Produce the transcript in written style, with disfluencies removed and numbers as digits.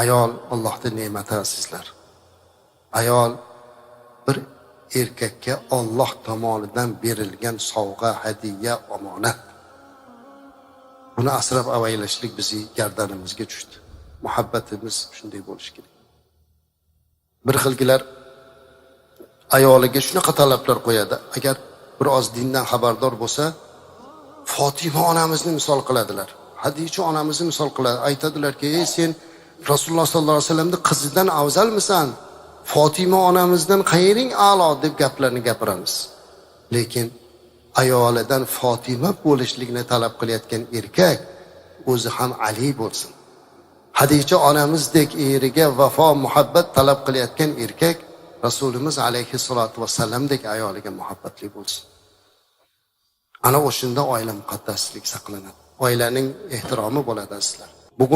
Ayol Allohning ne'mati, azizlar. Ayol bir erkakka Olloh tomonidan berilgan sovg'a, hadiya, omonat. Buni asrab avaylashlik bizni gardanimizga tushdi. Muhabbatimiz shunday bo'lishi kerak. Bir xilgilar ayoliga shunaqa talablar qo'yadi. Agar biroz dindan xabardor bo'lsa, Fotima onamizni misol qiladilar. Hadicha onamizni misol qiladi. Aytadilarki: "Ey, sen Rasululloh sollallohu alayhi vasallamni qizidan afzalmisan? Fotima onamizdan qayering a'lo?" deb gaplarni gapiramiz. Lekin ayolidan Fotima bo'lishlikni talab qilayotgan erkak o'zi ham Ali bo'lsin. Hadicha onamizdek eriga vafo, muhabbat talab qilayotgan erkak Rasulimiz alayhissalotu vassalamdek ayoliga muhabbatli bo'lsin. Ana o'shanda oila muqaddaslik saqlanadi. Oilaning ehtiromi bo'ladi, azizlar. Bugun